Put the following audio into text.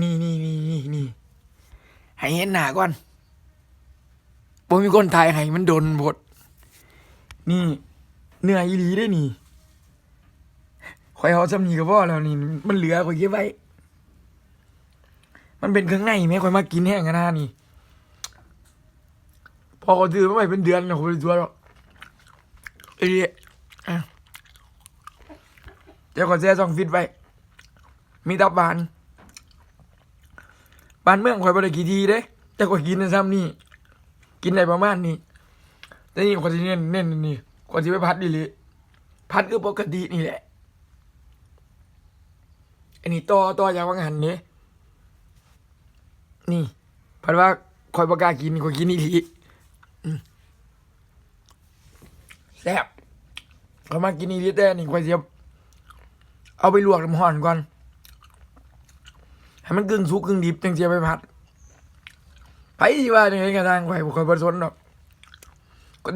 ນີ້ໆໆໆ ໃຫ້ເຫັນໜ້າກ່ອນ. ບໍ່ມີຄົນຖ່າຍໃຫ້ ມັນດົນໂພດ. ນີ້ ເນື້ອອີ່ຫຼີເດ້ນີ້. ຂ້ອຍເອົາຊ່ຳນີ້ກໍພໍແລ້ວນີ້. ມັນເຫຼືອ ຂ້ອຍເກັບໄວ້. ມັນເປັນເຄື່ອງໃນແໝ ຂ້ອຍມັກກິນແຮງຂະໜາດນີ້. ພໍຂ້ອຍຊື້ມາໄວ້ເປັນເດືອນແລ້ວ ຂ້ອຍບໍ່ໄດ້ຕົວະດອກ. ອີ່ຫຼີ. ອ່ະ ດຽວຂ້ອຍແຊ່ຊ່ອງຟຣີດໄວ້. ມີຕັບຫວານ. ບ້ານເມືອງຂ້ອຍບໍ່ໄດ້ຂີ້ຖີ່ເດ້, ແຕ່ຂ້ອຍກິນໄດ້ຊ່ຳນີ້, ກິນໄດ້ປະມານນີ້. ແຕ່ນີ້ຂ້ອຍຊິເນັ້ນ, ເນັ້ນນີ້, ຂ້ອຍຊິໄປຜັດອີ່ຫຼີ, ຜັດຄືປົກກະຕິນີ້ແຫຼະ. ອັນນີ້ຕໍ່, ຕໍ່ຈາກວ່າງຫັ້ນເດ້. ນີ້ ພັດວ່າຂ້ອຍບໍ່ກ້າກິນ, ຂ້ອຍກິນອີ່ຫຼີ. ອືມ ແຊບ. ຂ້ອຍມັກກິນອີ່ຫຼີ, ແຕ່ນີ້ຂ້ອຍຊິເອົາໄປລວກນ້ຳຮ້ອນກ່ອນ ໃຫ້ມັນກຶ່ງສຸກກຶ່ງດິບ ຈັ່ງຊິເອົາໄປຜັດ. ໃຜຊິວ່າຈັ່ງໃດກໍຊ່າງຂ້ອຍ, ຂ້ອຍບໍ່ສົນດອກ.